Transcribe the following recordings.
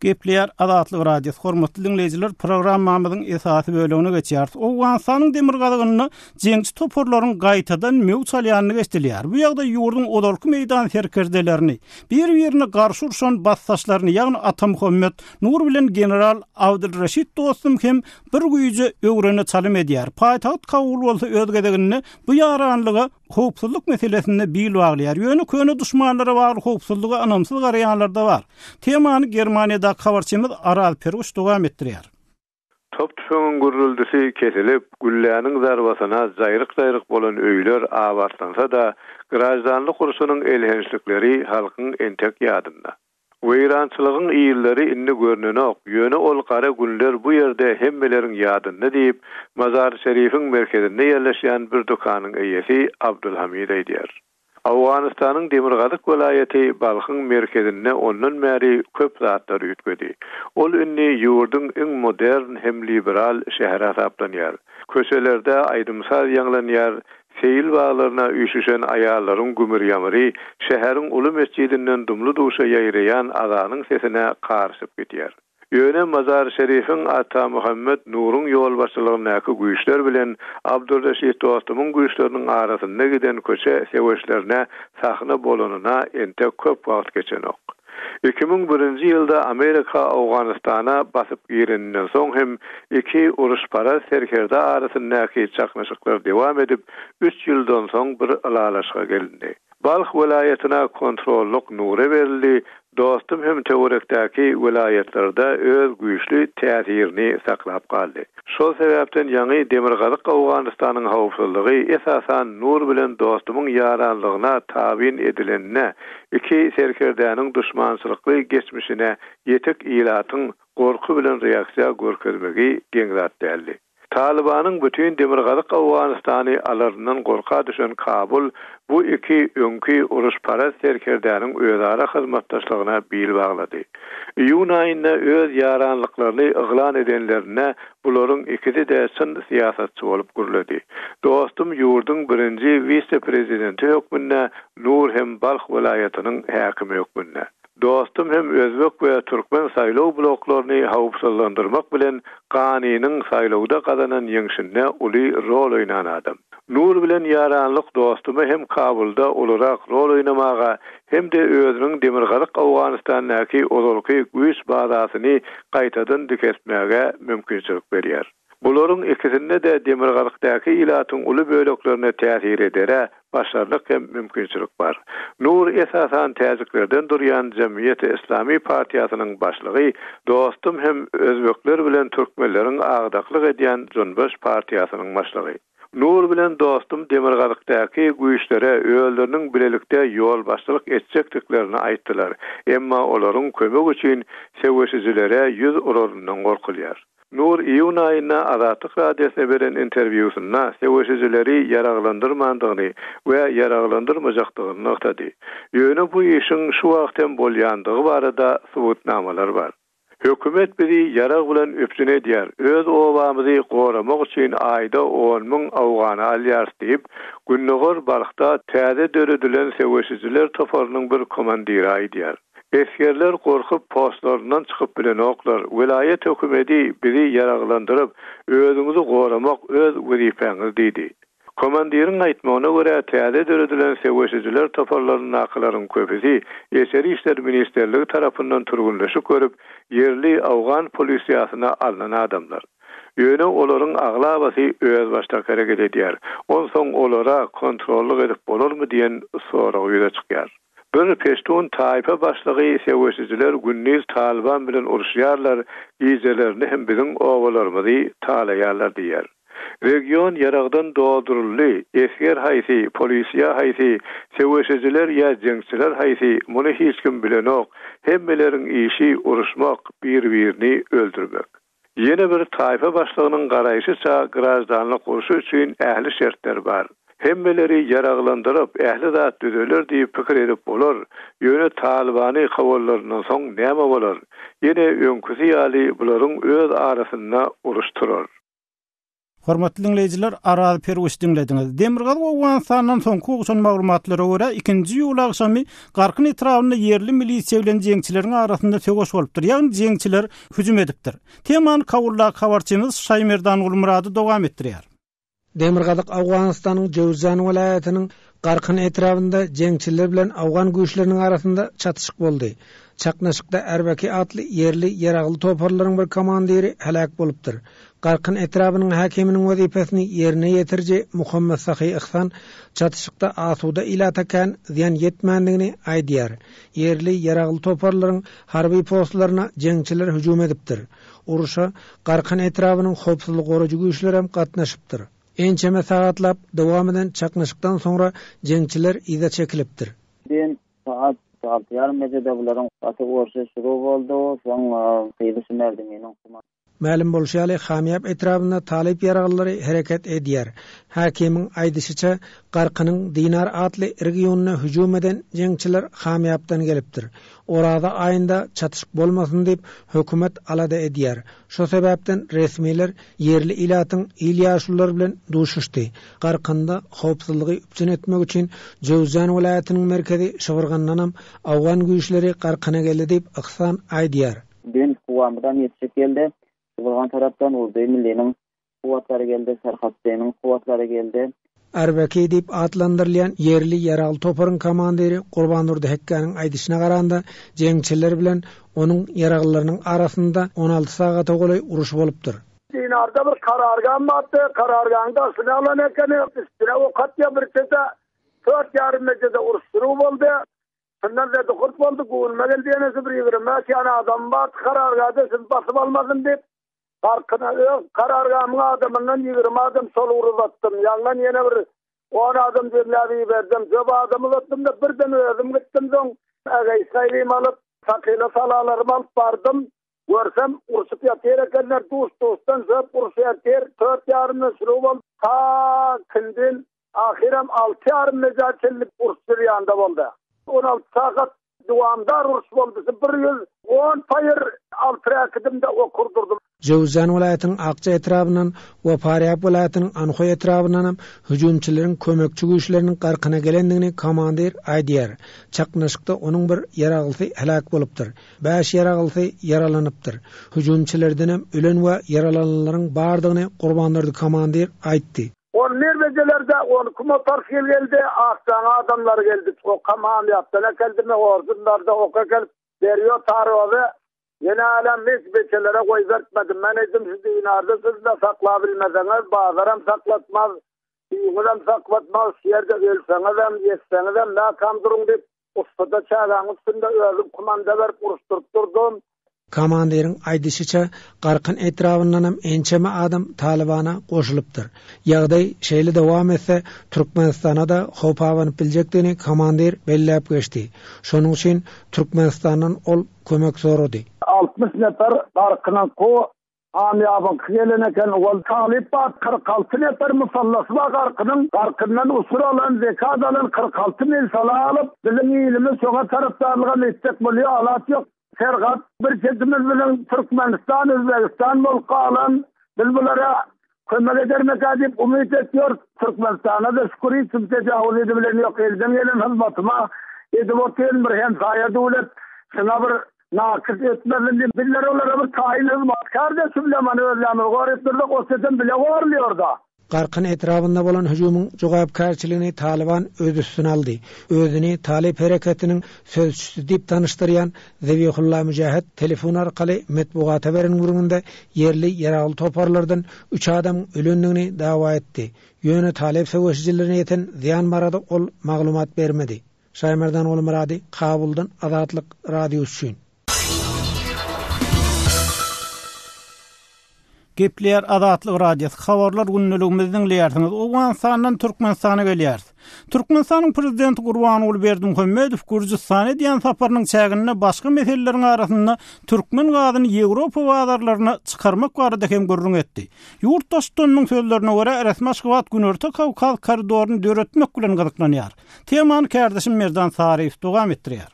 Gepleýär Azatlyk Radiosy. Hormatly diňleýjiler, programmamyzyň esasy bölegine geçýäris. Owganystanyň demirgazygynda jeňçi toparlaryň gaýtadan möwç alýandygy eşidilýär. Bu ýagdaý ýurduň ozalky meýdan serkerdelerini, bir-birine garşy urşan basdaşlaryny, ýagny Atamuhammet Nur bilen general Abdylreşit Dostum hem bir güýje öwrene çalym edýär. Paýtagt Kabul bolsa öz gezeginde bu ýaranlyga howpsuzlyk meselesinde bil baglaýar. Ýöne köne duşmanlara bagly howpsuzlyga ynamsyz garaýanlar-da bar. Temany Germaniýadaky habarçymyz Araz Perguş dowam etdirýär. Top-tüfeňiň gürrüldisi kesilip, gülläniň zarbasyna jaýryk-jaýryk bolan öýler abatlansa-da, graždanlyk urşunyň elhençlikleri halkyň entek ýadynda. Weýrançylygyň yzlary indi görnenok, ýöne ol gara günler bu ýerde hemmeleriň ýadynda diýip, Mazar-i-Şerifiň merkezinde ýerleşýän bir dükanyň eýesi Abdulhamid aýdýar. Owganystanyň demirgazyk welaýaty Balhyň merkezinde ondan bäri köp zatlar üýtgedi. Ol indi ýurduň iň modern hem liberal şäheri hasaplanýar. Köçelerde aýdym-saz ýaňlanýar, seýil baglaryna üýşüşen aýallaryň gümür-ýamyry şäheriň uly metjidinden dumly-duşa ýaýraýan azanyň sesine garyşyp gidýär. Ýöne Mazar-i-Şerifiň Atamuhammet Nuruň ýolbaşçylygyndaky güýçler bilen Abdurreşit Dostumyň güýçleriniň arasynda giden köçe söweşlerine sahna bolanyna entek köp wagt geçenok. 2001-nji ýylda Amerika Owganystana basyp gireninden soň hem iki uruşparaz serkerde arasyndaky çaknyşyklar dowam edip, üç ýyldan soň bir ylalaşyga gelindi. Balh welaýatyna kontrollyk Nura berildi, Dostum hem töwerekdäki welaýatlarda öz güýçli täsirini saklap galdy. Şol sebäpden ýaňy Demirgazyk Owganystanyň howpsuzlygy esasan Nur bilen Dostumyň ýaranlygyna tabyn edilenine, iki serkerdäniň duşmançylykly geçmişine ýetik ilatyň gorky bilen reaksiýa görkezmegi geň zat däldi. Talybanyň bütin demirgazyk Owganystany alaryndan gorka düşen Kabul bu iki öňki uruşparaz serkerdäniň özara hyzmatdaşlygyna bil baglady. Iýun aýynda öz ýaranlyklaryny yglan edenlerinde bularyň ikisi-de çyn syýasatçy bolup gürledi. Dostum ýurduň birinji wise-prezidenti hökmünde, Nur hem Balh welaýatynyň häkimi hökmünde. Dostum hem özbek we türkmen saýlaw bloklaryny howpsuzlandyrmak bilen Ganiniň saýlawda gazanan ýeňşinde uly rol oýnan adam. Nur bilen ýaranlyk Dostuma hem Kabulda ulurak rol oýnamaga hem-de özüniň Demirgazyk Owganystandaky ozalky güýç bazasyny gaýtadan dikeltmäge mümkinçilik berýär. Bularyň ikisinde-de demirgazykdaky ilatyň uly böleklerine täsir edere başarnyk hem mümkinçilik bar. Nur esasan täjiklerden durýan Jemgyýeti Islami partiýasynyň başlygy, Dostum hem özbekler bilen türkmenleriň agdaklyk edýän Junbyş partiýasynyň başlygy. Nur bilen Dostum demirgazykdaky güýçlere özleriniň bilelikde ýolbaşçylyk etjekdiklerini aýtdylar, emma olaryň kömek üçin söweşijilere ýüz uraryndan gorkulýar. Nur iýun aýynda Azatlyk Radiosyna beren interwýusynda söweşijileri ýaraglandyrmandygyny we ýaraglandyrmajakdygyny nygtady. Ýöne bu işiň şu wagt hem bolýandygy barada subutnamalar bar. Hökümet bizi ýarag bilen üpjün edýär, öz obamyzy goramak üçin aýda 10,000 owgany alýarys diýip, gündogar Balhda täze döredilen söweşijiler toparynyň bir komandiri aýdýar. Esgerler gorkup postlaryndan çykyp bilenoklar. Welaýat hökümedi bizi ýaraglandyryp, özüňizi goramak öz wezipäňiz diýdi. Komandiriň aýtmagyna görä, täze döredilen söweşijiler toparlaryndakylaryň köpüsi Içeri işler ministrligi tarapyndan türgünleşik görüp, ýerli owgan polisiýasyna alnan adamlar. Ýöne olaryň aglabasy özbaşdak hereket edýär. Onsoň olara kontrollyk edip bolarmy diýen sorag ýüze çykýar. Bir peştun taýpa başlygy söweşijiler gündiz Talyban bilen uruşýarlar, gijelerini hem biziň obalarymyzy talaýarlar diýýär. Region ýaragdan dolduryldy, esger haýsy, polisiýa haýsy, söweşijiler ýa jeňçiler haýsy, muny hiç kim bilenok, hemmeleriň işi uruşmak, bir-birini öldürmek. Ýene bir taýpa başlygynyň garaýşyça graždanlyk urşy üçin ähli şertler bar. Hemmeleri ýaraglandyryp, ähli zat düzeler diýip pikir edip bolar, ýöne Talybany kowanlaryndan soň näme bolar? Ýene öňküsi ýaly bularyň öz arasynda uruş turar. Hormatly diňleýjiler, Araz Perwiş diňlediňiz. Demirgazyk Owganystandan soňky gowşan maglumatlara görä, ikinji iýul agşamy Garkyn etrabynda ýerli milisiýa bilen jeňçileriň arasynda söweş bolupdyr, ýagny jeňçiler hüjüm edipdir. Temany Kabuldaky habarçymyz Şaýmerdan Gulmyrady dowam etdirýär. Demirgazyk Owganystanyň Jöwüzjan welaýatynyň Garkyn etrabynda jeňçiler bilen owgan güýçleriniň arasynda çatyşyk boldy. Çaknyşykda Erbeki atly ýerli ýaragly toparlaryň bir komandiri heläk bolupdyr. Garkyn etrabynyň häkiminiň wezipesini ýerine ýetiriji Muhammet Sahy Ihsan çatyşykda asuda ilata kän zyýan ýetmändigini aýdýar. Ýerli ýaragly toparlaryň harby postlaryna jeňçiler hüjüm edipdir. Urşa Garkyn etrabynyň howpsuzlyk goraýjy güýçlerem gatnaşypdyr. Ençeme sagatlap dowam eden çaknyşykdan soňra jeňçiler yza çekilipdir. Düýn sagat alty ýarym gijede bularyň gaty urşy şuru boldy. Soň gyzy şu merdiminiň. Mälim bolşy ýaly, Hamýap etrabynda talyp ýaraglylary hereket edýär. Häkimiň aýdyşyça, Garkynyň Dinar atly regionyna hüjüm eden jeňçiler Hamýapdan gelipdir. Oraza aýynda çatyşyk bolmasyn diýip, hökümet alada edýär. Şo sebäpden resmiler ýerli ilatyň il ýaşululary bilen duşuşdy. Garkynda howpsuzlygy üpjün etmek üçin Jöwüzjan welaýatynyň merkezi Şybyrgandanam owgan güýçleri Garkyna geldi diýip, Yhsan aýdýar. Düýn Kuwamydan ýetişip geldi. Şybyrgan tarapdan Urdu milliniň Kuwwatlary geldi, Serhatdiniň kuwwatlary geldi. Erbeki diýip atlandyrylýan ýerli ýaragly toparyň komandiri Gurbandurdy Hekgäniň aýdyşyna garanda, jeňçiler bilen onuň ýaraglylarynyň arasynda 16 sagata golaý uruş bolupdyr. Dinarda bir karargam bardy, karargaň daşyny alan ekeni, üstüne ok atýar bir çete, tört ýarym mejede uruş-şuruw boldy. Şundan zedi-hurt boldy, göwnüme geldi ýenesi bir 25 ýany adam bardy karargada, sizi basyp almasyn diýip, Parkyna öz karargamyň adamyndan 20 adam şol ugra uzatdym. Ýaňdan ýene bir 10 adam jemläp iberdim. Köp adam uzatdym-da, birden özüm gitdim soň ägeý-saýgymy alyp, sakyla salalarymy alyp bardym. Görsem, urşup ýatyr ekenler, duş-duşdan söp uruş ertir tört ýarymdan şuruw boldy. Ta kindin ahyram alty ýarym mejä çenli uruş jürýanda boldy. 16 sagat Dowamdar uruş boldy. Şu 110 paýyr alty räkidimde ok urdurdym. Jöwüzjan welaýatynyň Akja etrabyndan we Farýab welaýatynyň Anhoý etrabyndan hem hüjümçileriň kömekçi güýçleriniň garkyna gelendigini komandir aýdýar. Çaknyşykda onuň bir ýaraglysy heläk bolupdyr. Bäş ýaraglysy ýaralanypdyr. Hüjümçilerdenem ölen we ýaralananlaryň bardygyny Gurbandurdy komandir aýtdy. On bir bejelerde on iki motorsikl geldi, Akjaň adamlary geldi. Okam Hamýapdan äkeldimi, Orzunlarda ok äkelip berýo tarozy. Ýene älem hiç beçelere goýbertmedim. Men aýtdym, şu dinarda siz-de saklabilmeseňiz, bazaram saklatmaz, düýüňizem saklatmaz, şu ýerde ölseňizem, ýetseňizem mäkäm duruň diýip, Ussada çägäň üstünde özüm kumanda berip uruşdyryp durdum. Komandiriň aýdyşyça, Garkyn etrabyndanam ençeme adam Talybana goşulypdyr. Ýagdaý şeýle dowam etse, Türkmenistana-da howp abanyp biljekdigini komandir belläp geçdi. Şonuň üçin Türkmenistandan ol kömek sorady. 60 nefer Garkynyňky Amyýabyňky gelen eken, ol talyp bar, 46 nefer musallasy bar Garkynyň, Garkyndan usur alan, zekat alan 46 mil sala alyp, biziň ilimiz şoňa tarapdarlygam etjek bolýar, alaç ýok. Serhat, bir çetimiz biziň Türkmenistan, Özbegistan bolup galan, biz bulara kömek edermikä diýip umyt etýäris. Türkmenistana-da şükür hiç kim tejawuz edibilen ýok, elden gelen hyzmatyma edip otyryn, bir hemsaýa döwlet, şuňa bir Nakys etmesin diýip, bizler olara bir taýyn hyzmatkär-de, şu bilemany özlerimizi goryp dursak, Osetem bile gorulýar-da. Garkyn etrabynda bolan hüjümiň jogapkärçiligini Talyban öz üstüne aldy. Özüni Talyp hereketiniň sözçüsi diýip tanyşdyrýan Zebihulla Müjahid telefon arkaly metbugata beren gürrüňinde ýerli ýaragly toparlardan üç adamyň ölendigini dawa etdi. Ýöne talyp söweşijilerine ýeten zyýan barada ol maglumat bermedi. Şaýmerdan Gulmyrady, Kabuldan Azatlyk Radiosy üçin. Gepleýär Azatlyk Radiosy, Habarlar gündeligimizi diňleýärsiňiz. Owganystandan Türkmenistana gelýäris. Türkmenistanyň Prezidenti Gurbanguly Berdimuhamedow Gürjüstana edýän saparynyň çäginde başga meseleleriň arasynda türkmen gazyny Ýewropa bazarlaryna çykarmak barada hem gürrüň etdi. Ýurt Baştutanynyň sözlerine görä, resmi Aşgabat Günorta Kawkaz koridoryny döretmek bilen gyzyklanýar. Temany kärdeşim Merdan Saryýew dowam etdirýär.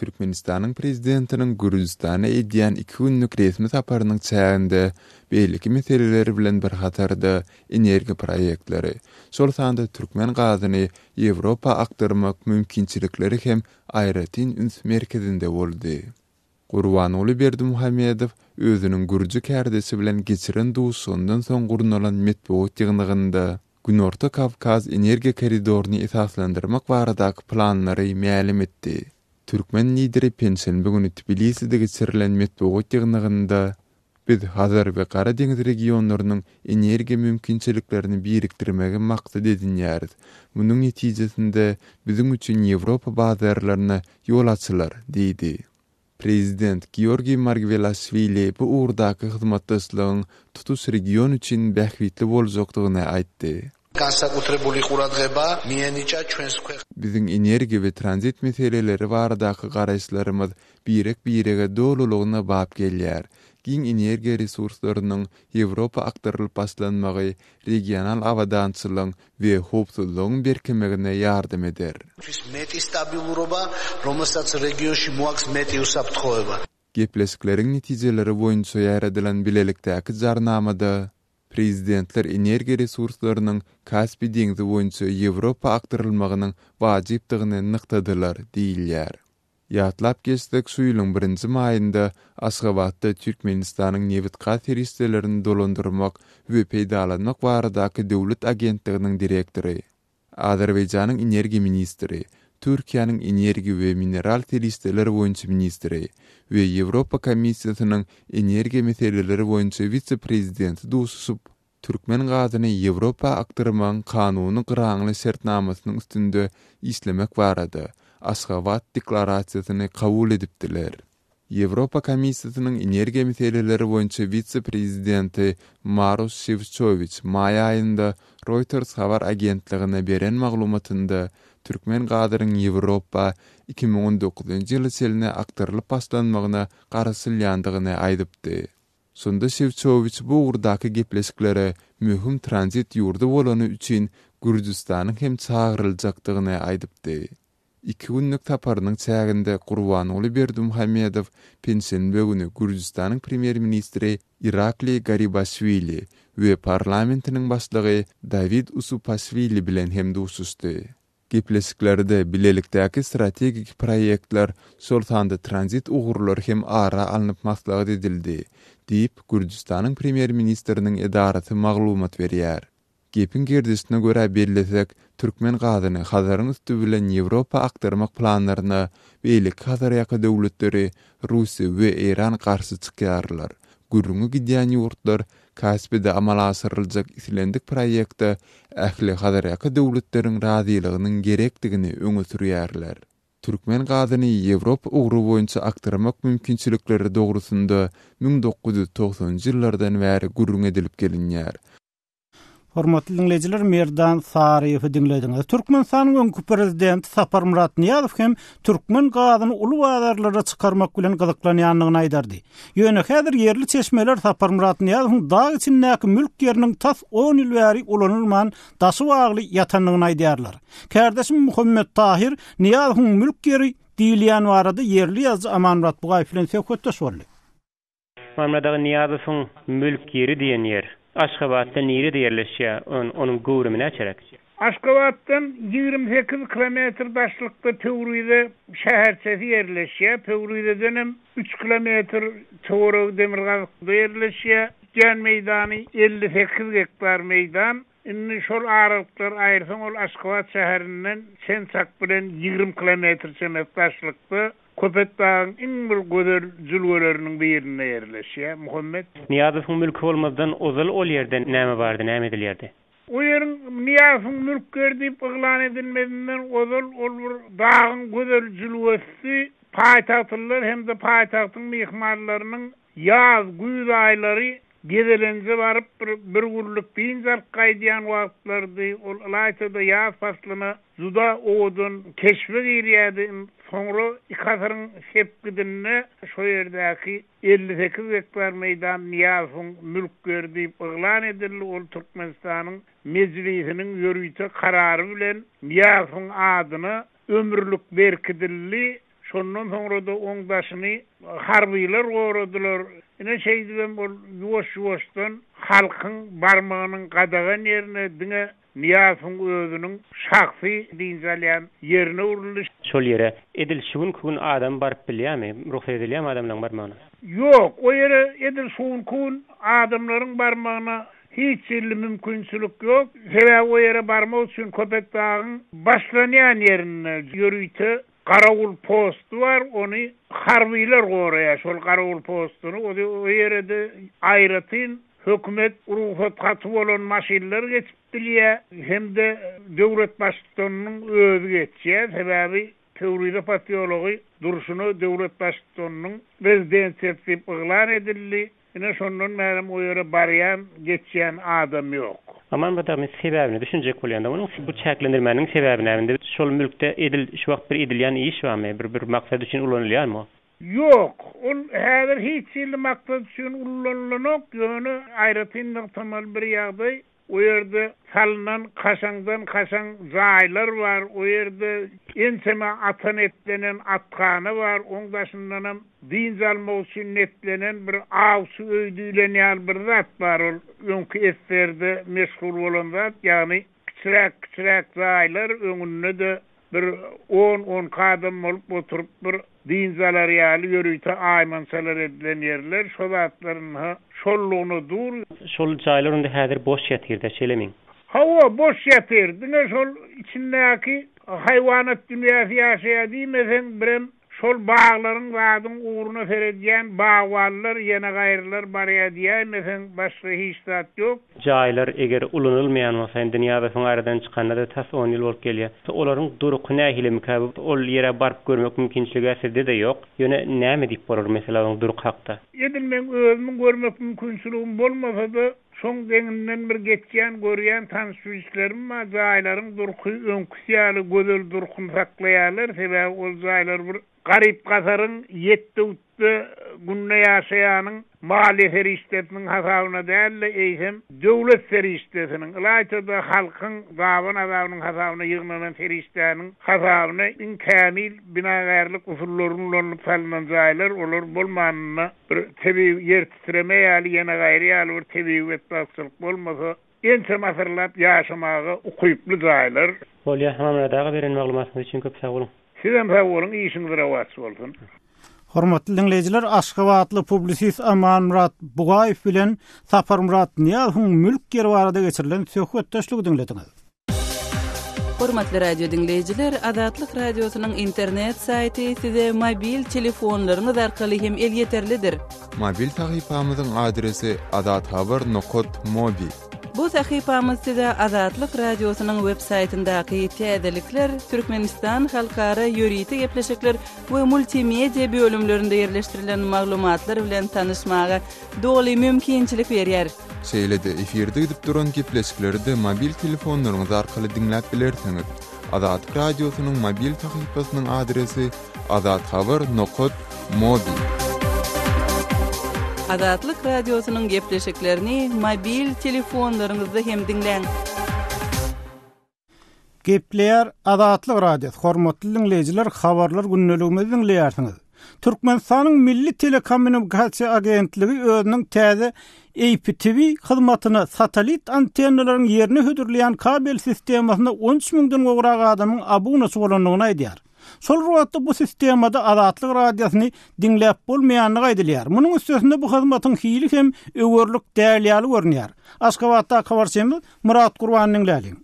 Türkmenistanyň Prezidentiniň Gürjüstana edýän iki günlük resmi saparynyň çäginde beýleki meseleler bilen bir hatarda energiýa proýektleri, şol sanda türkmen gazyny Ýewropa akdyrmak mümkinçilikleri hem aýratyn üns merkezinde boldy. Gurbanguly Berdimuhamedow özüniň gürji kärdeşi bilen geçiren duşuşygyndan soň gurnalan metbugat ýygnagynda Günorta Kawkaz energiýa koridoryny esaslandyrmak baradaky planlary mälim etdi. Türkmen Lideri penşenbe güni Tbiliside geçirilen metbugat ýygnagynda, Biz Hazar we Gara deňiz regionlarynyň energiýa mümkinçiliklerini birikdirmegi maksat edinýäris. Munuň netijesinde biziň üçin Ýewropa bazarlaryna ýol açylar diýdi. Prezident Georgiý Margwelaşwili bu ugurdaky hyzmatdaşlygyň tutuş region üçin bähbitli boljakdygyny aýtdy. Biziň energiýa we tranzit meseleleri baradaky garaýyşlarymyz birek-birege dolulygyna bap gelýär. Giň energiýa resurslarynyň Ýewropa akdyrylyp başlanmagy regional abadançylygyň we howpsuzlygyň berkemegine ýardam eder. Gepleşikleriň netijeleri boýunça ýaýradylan bilelikdäki jarnamada Prezidentler energiýa resurslarynyň Kaspi deňzi boýunça Ýewropa akdyrylmagynyň wajypdygyny nygtadylar diýilýär. Ýatlap geçsek, şu ýylyň birinji maýynda Aşgabatda Türkmenistanyň nebit-gaz serişdelerini dolandyrmak we peýdalanmak baradaky döwlet agentliginiň direktory, Azerbaýjanyň energiýa ministri, Türkiýäniň energiýa we mineral serişdeler boýunça ministri we Ýewropa Komissiýasynyň energiýa meseleleri boýunça wise-prezidenti duşuşyp, türkmen gazyny Ýewropa akdyrmagyň kanuny gyraňly şertnamasynyň üstünde işlemek barada Aşgabat deklarasiýasyny kabul edipdiler. Ýewropa Komissiýasynyň energiýa meseleleri boýunça wise-prezidenti Maroş Şewçowiç maý aýynda Reuters habar agentligine beren maglumatynda türkmen gazynyň Ýewropa 2019-njy ýyla çenli akdyrylyp başlanmagyna garaşylýandygyny aýdypdy. Şonda Şewçowiç bu ugurdaky gepleşiklere möhüm tranzit ýurdy bolany üçin Gürjüstanyň hem çagyryljakdygyny aýdypdy. Iki günlük saparynyň çäginde Gurbanguly Berdimuhamedow penşenbe güni Gürjüstanyň premýer-ministri Irakliý Garibaşwili we parlamentiniň başlygy Dawid Usupaşwili bilen hem duşuşdy. Gepleşiklerde bilelikdäki strategik proýektler, şol sanda tranzit ugurlary hem ara alnyp maslahat edildi, diýip, Gürjüstanyň premýer-ministriniň edarasy maglumat berýär. Gepiň gerdişine görä bellesek, türkmen gazyny Hazaryň üsti bilen Ýewropa akdyrmak planlaryna beýleki Hazarýaka döwletleri Russiýa we Eýran garşy çykýarlar. Gürrüňi gidýän ýurtlar Kaspide amala aşyryljak islendik proýekte ähli Hazarýaka döwletleriň razylygynyň gerekdigini öňe sürýärler. Türkmen gazyny Ýewropa ugry boýunça akdyrmak mümkinçilikleri dogrusynda 1990-njy ýyllardan bäri gürrüň edilip gelinýär. Hormatly diňleýjiler, Merdan Saryýewi diňlediňiz. Türkmenistanyň öňki prezidenti Saparmyrat Nyýazow hem türkmen gazyny uly bazarlara çykarmak bilen gyzyklanýandygyny aýdardy. Ýöne häzir ýerli çeşmeler Saparmyrat Nyýazowyň dag içindäki mülk ýeriniň tas on ýyl bäri ulanylman, daşy bagly ýatandygyny aýdýarlar. Kärdeşim Muhammet Tahyr Nyýazowyň mülk ýeri diýilýän barada ýerli ýazyjy Amanmyrat Bugaýew bilen söhbetdeş boldy. Muhammet aga Nyýazowyň mülk ýeri diýen ýer Aşgabatda nirede ýerleşýär, onuň göwrümi näçeräk? Aşgabatdan 28 kilometr daşlykda Pöwrize şäherçesi ýerleşýär. Pöwrizedenem üç kilometr töweregi demirgazykda ýerleşýär. Tutýan meýdany 58 gektar meýdan. Indi şol aralyklary aýyrsaň ol Aşgabat şäherinden çen-çak bilen 20 kilometr çemesi daşlykda Köpetdagyň iň bir gözel jülgeleriniň birinde ýerleşýär. Muhammet. Nyýazowyň mülki bolmazdan ozal ol ýerde näme bardy, näme edilýärdi? O ýeriň Nyýazowyň mülk ýeri diýip yglan edilmezinden ozal ol bir dagyň gözel jülgesidi. Paýtagtlylar hem-de paýtagtyň myhmanlarynyň Ýaz, güýz aýlary gezelenje baryp bir bir günlük dynç alyp gaýdýan wagtlarydy. Ol ylaýta-da ýaz paslyna juda owadan keşbe girýärdi. Soňra iki asyryň sepgidinde şo ýerdäki 58 gektar meýdan Nyýazowyň mülk ýeri diýip yglan edildi. Ol Türkmenistanyň Mejlisiniň ýörite karary bilen Nyýazowyň adyna ömürlik berkidildi. Şondan soňra-da oň daşyny harbylar goradylar. Ine şeýdibem ol ýuwaş-ýuwaşdan halkyň barmagynyň gadagan ýerine diňe Nyýazowyň özüniň şahsy dynç alýan ýerine öwrüldi. Şol ýere edil şu günki gün adam baryp bilýärmi? Rugsat edilýärmi adamlaryň barmagyna? Ýok, o ýere edil şu günki gün adamlaryň barmagyna hiç hili mümkinçilik ýok. Sebäbi o ýere barmak üçin Köpetdagyň başlanýan ýerinde ýörite garawul posty bar, ony harbylar goraýar şol garawul postuny. O ýere-de aýratyn Hökümet rugsat haty bolan maşynlar geçip bilýär hem-de döwlet baştutanynyň özi geçýär. Sebäbi Pöwrize posýology durşuna döwlet baştutanynyň rezidensiýasy diýip yglan edildi. Ine şondan bärem o ýere barýan, geçýän adam ýok. Aman bu men sebäbine düşünjek bolýan-da munuň. Bu çäklendirmäniň sebäbi näme indi? Şol mülkde edil şu wagt bir edilýän iş barmy? Bir bir maksat üçin ulanylýarmy o? Ýok, ol häzir hiç hili maksat üçin ullanylanok, ýöne aýratyn nygtamaly bir ýagdaý, o ýerde salnan kaşaňdan kaşaň jaýlar bar, o ýerde ençeme ata netlenen athana bar, oň daşyndanam dynç almak üçin netlenen bir awçy öýi diýlen ýaly bir zat bar, ol öňki SSR-de meşhur bolan zat, ýagny kiçiräk-kiçiräk jaýlar, öňünde-de Bir on-onki adam bolup oturyp bir dynç alar ýaly ýörite aýmançalar edilen ýerler, şo zatlar ynha şollugyna dur. Şol jaýlar onda häzir boş ýatyr-da, şeýlemi? Hawa, boş ýatyr. Diňe şol içindäki haýwanat dünýäsi ýaşaýar diýmeseň, birem Şol baglaryň zadyň ugruna seredýän bagbanlar ýene gaýrylar barýa diýäýmeseň başga hiç zat ýok. Jaýlar eger ulanylmaýan bolsa indi Nyýazowyň aradan çykanyna-da tas on ýyl bolup gelýär. Olaryň durky nähilimikä ol ýere baryp görmek mümkinçiligi-ä sizde-de ýok. Ýöne näme diýip bolar meselä onuň durky hakda? Edil meň özümiň görmek mümkinçiligim bolmasa-da, şoň deňinden bir geçýän, görýän tanyş-bilişlerim bar, jaýlaryň durky öňküsi ýaly gözel durkuny saklaýarlar, sebäbi ol jaýlar bir garyp-gasaryň ýetde-gütde günde ýaşaýanyň maliýe serişdesiniň hasabyna däl-de, eýsem, döwlet serişdesiniň, ylaýta-da halkyň daban azabynyň hasabyna ýygnanan serişdäniň hasabyna iň kämil binagärlik usullaryny ulanylyp salnan jaýlar, olar bolmanynda bir tebigy ýer titreme ýaly, ýene gaýry ýaly bir tebigy betbagtçylyk bolmasa, ençeme asyrlap ýaşamaga ukyply jaýlar. Bolýa, Hamamyrat aga beren maglumatyňyz üçin köp sag boluň. Sizem sag boluň, işiňiz rowaç bolsun. Hormatly diňleýjiler, aşgabatly publisist Amanmyrat Bugaýew bilen Saparmyrat Nyýazowyň mülk ýeri barada geçirilen söhbetdeşligi diňlediňiz. Hormatly radio diňleýjiler, Azatlyk Radiosynyň internet saýty size mobil telefonlaryňyz arkaly hem elýeterlidir. Mobil sahypamyzyň adresi azathabar nokat mobi. Bu sahypamyz size Azatlyk Radiosynyň web saýtyndaky täzelikler, Türkmenistan halkara ýörite gepleşikler we multimedia bölümlerinde ýerleşdirilen maglumatlar bilen tanyşmaga doly mümkinçilik berýär. Şeýle-de efirde gidip duran gepleşikleri-de mobil telefonlaryňyz arkaly diňläp bilersiňiz. Azatlyk Radiosynyň mobil sahypasynyň adresi azathabar nokat mobi. Azatlyk Radiosynyň gepleşiklerini mobil telefonlaryňyzda hem diňläň. Gepleýär Azatlyk Radiosy, hormatly diňleýjiler, habarlar gündeligimizi diňleýärsiňiz. Türkmenistanyň Milli telekommunikasiýa agentligi özüniň täze IPTV hyzmatyna satellit antennalaryň ýerine hödürleýän kabel sistemasyna 13 müňden gowrak adamyň abunaçy bolandygyny aýdýar. Şol bir wagtda bu sistemada Azatlyk Radiosyny diňläp bolmaýandygy aýdylýar. Munuň üstesine bu hyzmatyň hili hem öwerlik däl ýaly görünýär. Aşgabatdaky habarçymyz Myrat Gurbany diňläliň.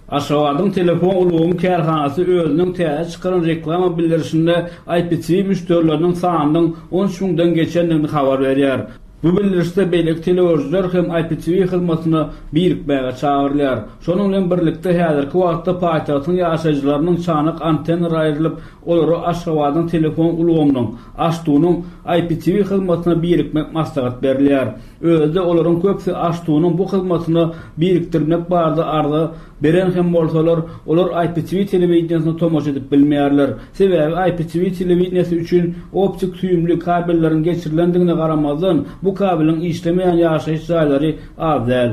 Aşgabadyň telefon ulgamy kärhanasy özüniň täze çykaran reklama bildirişinde IPTV müşderileriniň sanynyň 13 müňden geçendigini habar berýär. Bu bildirişde beýleki telegörüjiler hem IPTV hyzmatyna birikmäge çagyrylýar. Şonuň bilen birlikde, häzirki wagtda paýtagtyň ýaşaýjylarynyň çanak antennalar aýrylyp, olara Aşgabadyň telefon ulgamynyň, AŞTU-nyň IPTV hyzmatyna birikmek maslahat berilýär. Özi-de olaryň köpüsi AŞTU-nyň bu hyzmatyna birikdirmek barada arza beren hem bolsalar, olar IPTV telewideniýesine tomaşa edip bilmeýärler. Sebäbi IPTV telewideniýesi üçin optik süýümli kabelleriň geçirilendigine garamazdan, bu kabeliň işlemeýän ýaşaýyş jaýlary az däl.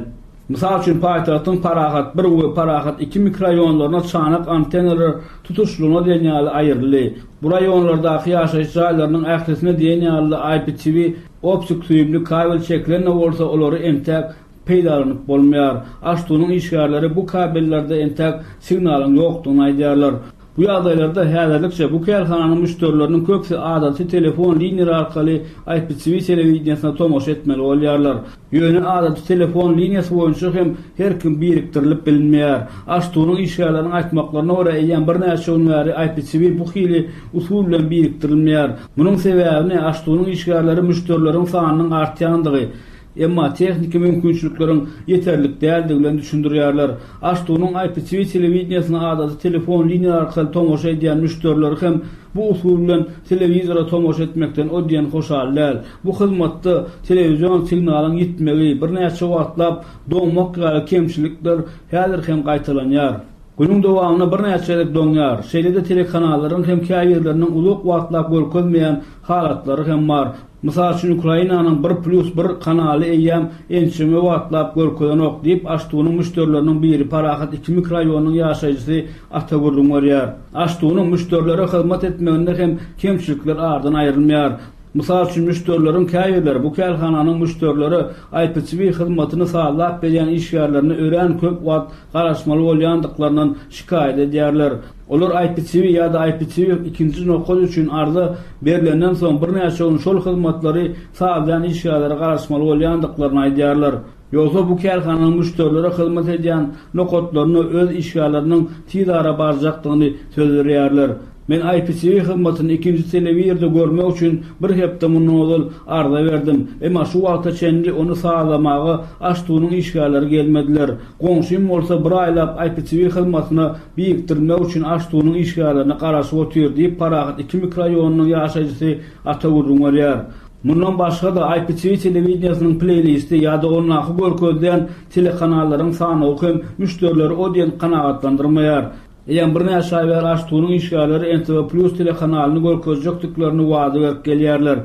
Mysal üçin, paýtagtyň Parahat bir we Parahat iki mikroraýonlaryna çanak antennalar tutuşlygyna diýen ýaly aýryldy. Bu raýonlardaky ýaşaýyş jaýlarynyň ählisine diýen ýaly IPTV optik süýümli kabel çekilen-de bolsa, olary entäk peýdalanyp bolmaýar. AŞTU-nyň işgärleri bu kabellerde entäk signalyň ýokdugyny aýdýarlar. Bu ýagdaýlarda häzirlikçe bu kärhananyň müşderileriniň köpüsi adaty telefon liniýalary arkaly IPTV telewideniýesine tomaşa etmeli bolýarlar. Ýöne adaty telefon liniýasy boýunça hem her kim birikdirilip bilinmeýär. AŞTU-nyň işgärleriniň aýtmaklaryna görä, eýýäm birnäçe gün bäri IPTV bu hili usul bilen birikdirilmeýär. Munuň sebäbini AŞTU-nyň işgärleri müşderileriň sanynyň artýandygy, Emma tehniki mümkinçilikleriň ýeterlik däldigi bilen düşündirýärler. AŞTU-nyň IPTV telewideniýesine adaty telefon liniýalary arkaly tomaşa edýän müşderileri hem bu usul bilen telewizora tomaşa etmekden o diýen hoşal däl. Bu hyzmatda telewizion signalyň ýitmegi, birnäçe wagtlap doňmak ýaly kemçilikler häzir hem gaýtalanýar. Günüň dowamynda birnäçe gezek doňýar. Şeýle-de telekanallaryň hem käbirleriniň uzak wagtlap görkezmeýän halatlary hem bar. Mysal üçin, Ukrainanyň bir plýus bir kanaly eýýäm ençeme wagtlap görkezenok, diýip, AŞTU-nyň müşderileriniň biri, Parahat iki mikroraýonynyň ýaşaýjysy Ata gürrüň berýär. AŞTU-nyň müşderilere hyzmat etmeginde hem kemçilikler aradan aýrylmaýar. Mysal üçin, müşderileriň käbirleri bu kärhananyň müşderilere IPTV hyzmatyny sazlap berýän işgärlerine örän köp wagt garaşmaly bolýandyklaryndan şikaýat edýärler. Olar IPTV ýa-da IPTV ikinji nokat üçin arza berlenden soň birnäçe gün şol hyzmatlary sazlaýan işgärlere garaşmaly bolýandyklaryny aýdýarlar. Ýogsa bu kärhananyň müşderilere hyzmat edýän nokatlaryna öz işgärleriniň tiz ara barjakdygyny söz berýärler. Men IPTV hyzmatyny ikinji telewizorda görmek üçin bir hepde mundan ozal arza berdim. Emma şu wagta çenli ony sazlamaga AŞTU-nyň işgärleri gelmediler. Goňşym bolsa bir aýlap IPTV hyzmatyna birikdirilmek üçin AŞTU-nyň işgärlerine garaşyp otyr, diýip, Parahat iki mikroraýonynyň ýaşaýjysy Ata gürrüň berýär. Mundan başga-da, IPTV telewideniýesiniň pleýlisti ýa-da ondaky görkezilýän telekanallaryň sanawy hem müşderileri o diýen kanagatlandyrmaýar. Eýýäm birnäçe aý bäri AŞTU-nyň işgärleri NTV Plus telekanalyny görkezjekdiklerini wada berip gelýärler.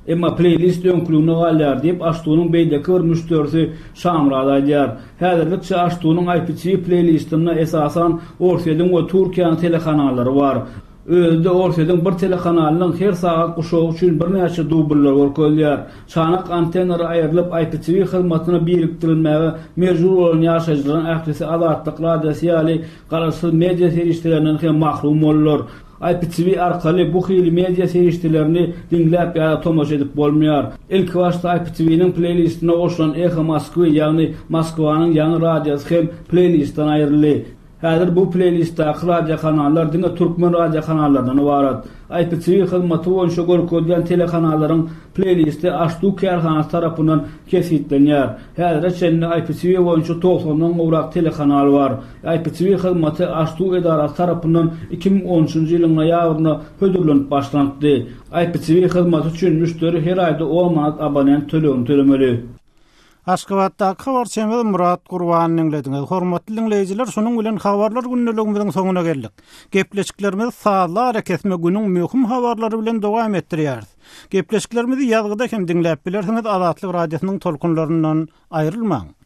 Emma pleýlist öňküligine galýar, diýip, AŞTU-nyň beýleki bir müşderisi Şamyrat aýdýar. Häzirlikçe AŞTU-nyň IPTV pleýlistinde esasan Orsýetiň we Türkiýäniň telekanallary bar. Özi-de Orsýetiň bir telekanalynyň her sagat guşagy üçin birnäçe dubllar görkezilýär. Çanak antennalary aýrylyp, IPTV hyzmatyna birikdirilmäge mejbur bolan ýaşaýjylaryň ählisi Azatlyk Radiosy ýaly garaşsyz media serişdelerinden hem mahrum boldular. IPTV arkaly bu hili media serişdelerini diňläp ýa-da tomaşa edip bolmaýar. Ilkibaşda IPTV-niň pleýlistine goşulan Eho Moskwy, ýagny Moskwanyň ýaňy radiosy hem pleýlistden aýryldy. Häzir bu pleýlistdäki radiokanallar diňe türkmen radiokanallaryndan ybarat. IPTV hyzmaty boýunça görkezilýän telekanallaryň pleýlisti AŞTU kärhanasy tarapyndan kesgitlenýär. Häzire çenli IPTV boýunça togsandan gowrak telekanal bar. IPTV hyzmaty AŞTU edarasy tarapyndan 2013-nji ýylyň noýabrynda hödürlenip başlanypdy. IPTV hyzmaty üçin müşderi her aýda on manat abonent tölegini tölemeli. Aşgabatdaky habarçymyz Myrat Gurbany diňlediňiz. Hormatly diňleýjiler, şunuň bilen habarlar gündeligimiziň soňuna geldik. Gepleşiklerimizi sazly arakesme günüň möhüm habarlary bilen dowam etdirýäris. Gepleşiklerimizi ýazgyda hem diňläp bilersiňiz Azatlyk Radiosynyň tolkunlaryndan aýrylmaň.